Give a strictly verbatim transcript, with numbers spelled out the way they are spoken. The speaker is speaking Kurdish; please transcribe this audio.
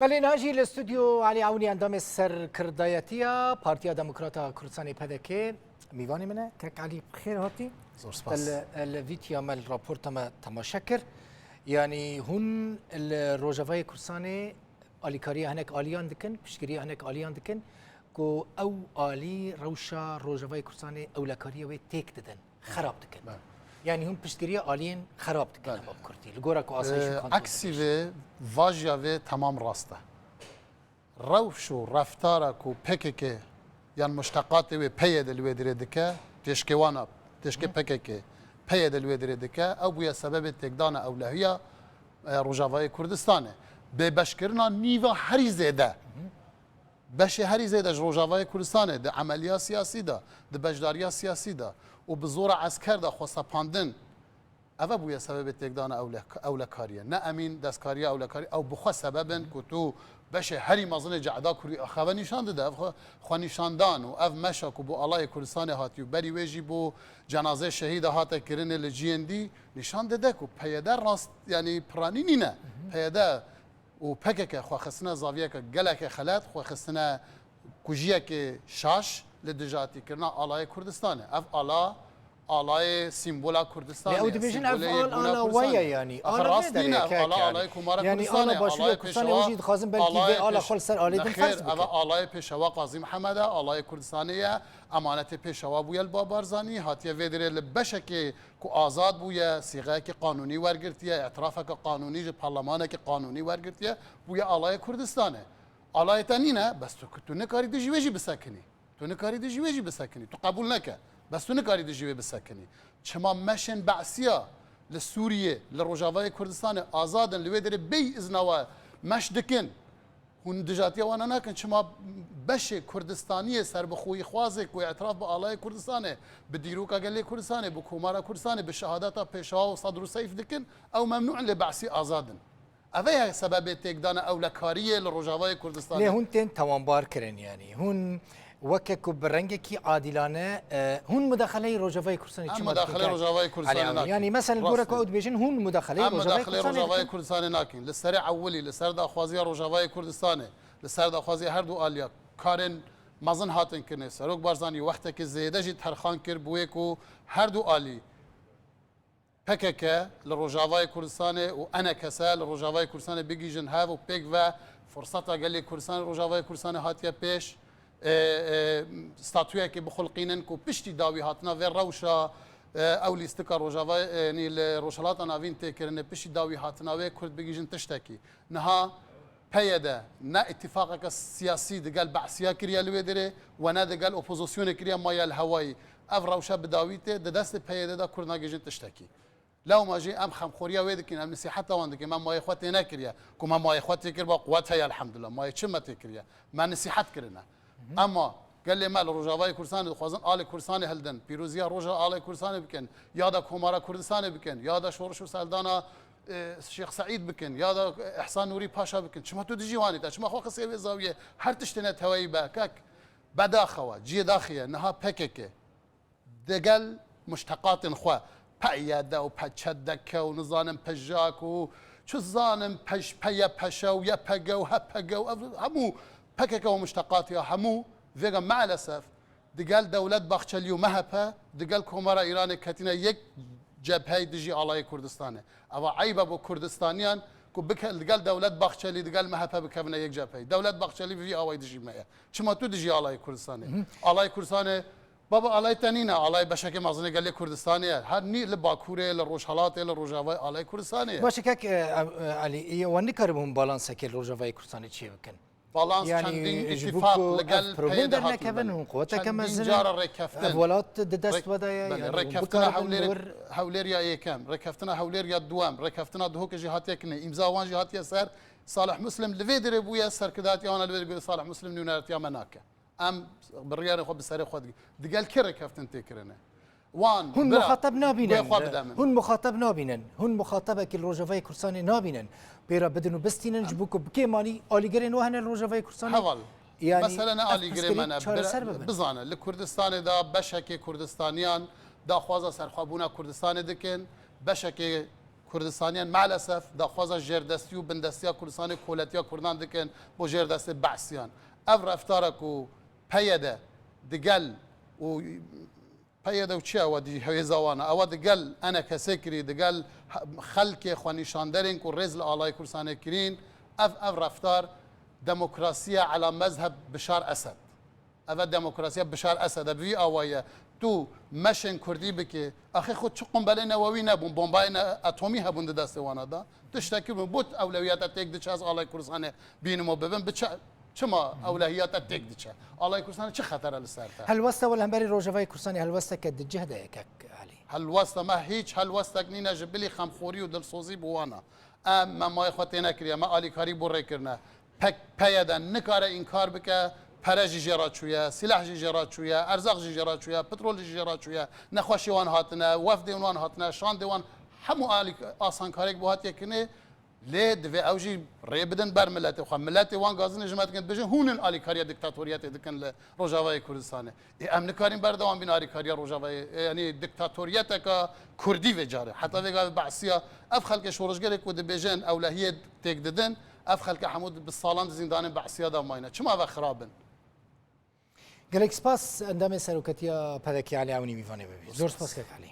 Belê, niha jî li stûdyo Elî Ewnî, endamê serkirdayetiya Partiya Demokrata Kurdistanê, P D K, mîvanê min e. Kek Elî, bi xêr hatî. Zor spas. Li, li vîtiya me, li raporta me temaşe kir. Yanî hûn li Rojavayê Kurdistanê alîkariya hinek aliyan dikin, piştgiriya hinek aliyan dikin ku ew alî rewşa Rojavayê Kurdistanê ewlekariyê wê têk didin, xerab dikin. Belê. Yanî hûn piştgiriya aliyên xerab dikin, Belê. Hema bi kurtî. Li gora ku asayiş û Ee, kontrol Aksî dibêjin. Vê, vajiya vê temam rast e. Rewş û reftara ku P K K yan muşteqatê wê P Y D li wê dirê dike, têşkê wana, têşkê P K K, P Y D li wê dirê dike, ew bûye sebebê têkdana ewlehiya, e, Rojavayê Kurdistanê. Bêbeşkirina nîva herî zêde. Beşê herî zêde ji Rojavayê Kurdistanê, di emeliya siyasî de, di beşdariya siyasî de û bi zora esker de xwe sepandin, ev e bûye sebebê têkdana ewle-, ewlekariyê. Ne emîn destkariya ewlekariyê, ew bi xwe sebeb in ku tu beşê herî mezin ê cehda Kurdî, ev xwe nîşan dide, ev xwe, xwe nîşandan û ev meşa ku bo alayê Kurdistanê hatî û berî wê jî bo cenazeyê şehîda hate kirinê li ciyên dî, nîşan dide ku P Y D rast, yanî piranî nîne. P Y D û P K K xwe xistine zaviyeke gelekê xelet, xwe xistine kujiyekê şaş li dijatîkirina alayê Kurdistanê. Ev ala, alayê sîmbola Kurdistanê Lê ew ye, dibêjin ev sîmbolê al yekbûna ana Kurdistanê we ye, ye. Yanî Axir ana rast vê nîne, derê ev kek, ala yanî. Alayê Komara Yanî Kurdistanê, ana Başûrê alayê Kurdistanê, Pêşewa, ew jî dixwazin belkî vê alayê ala Pêş-, xwe li ser alê din Nexêr, ferz ev bikin. Alayê Pêşewa Qazî Mihemed e, alayê Kurdistanê ye, emanetê Pêşewa bûye li Baba Barzanî, hatiye vê derê li beşekê ku azad bûye, sîxeyekî qanûnî wergirtiye, îtirafeke qanûnî ji parlemanekî qanûnî wergirtiye, bûye alayê Kurdistanê. Alayê te nîne, bes tu, tu nikarî dijî wê jî bisekinî. Tu nikarî dijî wê jî bisekinî. Tu qebûl neke. Bes tu nikarî dijî wê bisekinî. Çima meşên Be'siya li Sûriyê, li Rojavayê Kurdistanê azad in, li wê derê bêyî izna we meş dikin? Hûn dijatiya wana nakin, çima beşê Kurdistaniyê serbixweyîxwazê ku îtiraf bi alayê Kurdistanê, bi dîroka gelê Kurdistanê, bi Komara Kurdistanê, bi şehadeta Pêşewa û Sedr û Seyf dikin, ew memnû in lê Be'sî azad in. Ev e sebebê têkdana ewlekariyê li Rojavayê Kurdistanê. Lê hûn tên tawanbar kirin, yanî hûn weke ku bi rengekî adîlane, e, hûn mudaxeleyê Rojavayê Kurdistanê Em çima dikin mudaxeleyê kek Rojavayê Kurdistanê Elî Ewnî? Nakin. Yanî mesela li Rast goreka e. Ew dibêjin hûn mudaxeleyê Em Rojavayê mudaxeleyê Kurdistanê Rojavayê dikin? Kurdistanê nakin. Li serê ewilî, li ser daxwaziya Rojavayê Kurdistanê, li ser daxwaziya her du aliya karên mezin hatin kirinê. Serok Barzanî wextekî zêde jî terxan kir, bi wê ku her du alî P K K li Rojavayê Kurdistanê û E N K S li Rojavayê Kurdistanê bigihîjin hev û pêk ve firseta gelê Kurdistanê Rojavayê Kurdistanê hatiye pêş. E, e, statuyekê bixulqînin ku piştî dawî hatina vê rewşa, e, ew lîstika Rojavayê, e, yanî li Rojhilata Navîn tê kirinê, piştî dawî hatina wê Kurd bigihîjin tiştekî. Niha P Y D ne îtîfaqeke siyasî digel Be'siya kiriye li wê derê we ne digel opozisyonê kiriye maye li hewayî. Ev rewşe bi dawî tê, di destê P Y D de Kurd nagihîjin tiştekî. Lewma jî em xemxoriya wê dikin, em nisîheta wan dikin. Me mayê xwe tê nekiriye. Ku me mayê xwe tê kiriba, quwet heye elhamdulillah. Mayê çi me tê kiriye? Me nisîhet kirine. Ema gelê me li Rojavayê Kurdistanê dixwazin alê Kurdistanê hildin, pîroziya roja alê Kurdistanê bikin, ya da Komara Kurdistanê bikin, ya da şoriş û seldana, e, Şêx Seîd bikin, ya da Îhsan Nûrî Paşa bikin. Çima tu dijî wanî te? Çima xwe xisiye vê zawiyê? Her tiştê neteweyî be. Kek, bedaxewa, ciyê daxê ye, niha P K K digel muşteqatên xwe, P Y D û P Ç D K û nizanim P J A K û çi zanim P J, P Y P Ş û Y P G û H P G û ev hemû P K K û muşteqatiya hemû vêga maalesef digel Dewlet Bahçelî û M H P, digel Komara Îranê ketine yek cepheyê dijî alayê Kurdistanê. Eva eyb e bo Kurdistaniyan ku bike-, digel Dewlet Bahçelî, digel M H P bikevine yek cepheyê. Dewlet Bahçelî bi vî awayî dijî me ye. Çima tu dijî alayê Kurdistanê? Alayê Kurdistanê Baba, alay te nîne, alay beşekê mezin ê gelê Kurdistanê ye. Her nî li Bakurê, li Rojhelatê, li Rojavayê alay Kurdistanê ye. Baş e kek, e, e, Elî, e, wan nikaribûn balansekê li Rojavayê Kurdistanê çê bikin? Balans Yanî, çendîn ji bo îtîfaq ku li gel ev problem P Y D dernekevin, hatine. Hûn quweteke Çendîn mezin, cara rêkeftin. Ev welat di dest Rêk-, we de ye, belê, yanî hûn rêkeftina bikarin Hewlêrê, li wir Hewlêriya yêkem, rêkeftina Hewlêriya duwem, rêkeftina Duhokê jî hatiye kirinê. Îmza wan jî hatiye ser. Salih Muslim li vê dirê bûye, serkirdatiya wan li vê dirê bûye, Salih Muslim nûnertiya me nake. Em biryarê xwe bi serê xwe digin. Digel kê rêkeftin tê kirine? Wan, Hûn bira, muxatab nabînin. Guhê xwe bide min. Hûn muxatab nabînin. Hûn muxatabekî li Rojavayê Kurdistanê nabînin. Pê re bidin û bistînin ji bo ku bi kêmanî alîgirên we hene li Rojavayê Kurdistanê. Heval. Yanî Mesele ne ev alîgirê pirsgirîk me ne. çareser Bira-, bibin. Bizane, li Kurdistanê de beşekê Kurdistaniyan daxwaza serxwebûna Kurdistanê dikin. Beşekê Kurdistaniyan maalesef daxwaza jêrdestî û bindestiya Kurdistanê koletiya Kurdan dikin bo jêrdestê Be'siyan. Ev reftara ku P Y D digel û P Y D û çi ewa dî hêza wan e? Ewa digel enekesê kirî, digel he-, xelkê xwenîşanderên ku rêz li alayê Kurdistanê kirîn, ev, ev reftar demokrasiya ela mezheb Bişar Esed. Ev e demokrasiya Bişar Esed e, bi vî awayî ye. Tu meşên Kurdî bikî, axê xwe çi qumbelê newewî nebûn, bombayên atomî hebûn di destê wana de. Tiştekî bûn, bot ewlewiyata têk diçe ez alay Kurdistanê bînim û bibim, bi çi, çima ewlehiyata têk diçe? Alay Kurdistanê çi xetere li ser te? Helwesta we li hemberî Rojavayê Kurdistanê helwesteke di cih de ye kek Elî. Helwesta me hîç helwestek nîne ji bilî xemxorî û dilsozî bi wana. Em me mayê xwe têne kiriye, me alîkarî bo rê kirine. Pek P Y D nikare înkar bike, pere jî jê re çûye, sîleh jî jê re çûye, erzaq jî jê re çûye, petrol jî jê re çûye, nexweşê wan hatine, wefdên wan hatine, şandê wan, hemû alî-, asankarek bo hatiye kirinê, lê divê ew jî rê bidin ber miletê xwe. Miletê wan gazinê ji me dikin, dibêjin hûn in alîkariya diktatoriyetê dikin li Rojavayê Kurdistanê. Ê, em nikarin berdewam bin alîkariya Rojavayê, e, yanî diktatoriyeteka Kurdî vê carê. Heta vê gavê Be'siya, ev xelkê şorişgerê ku dibêjin ewlehiyê têk didin, ev xelkê hemû bi salan di zîndanên Be'siya de mayne. Çima ve xirab in? Gelek spas endamê seroketiya P D K Elî Ewnî mîvanê bibî. Zor spas kek Elî.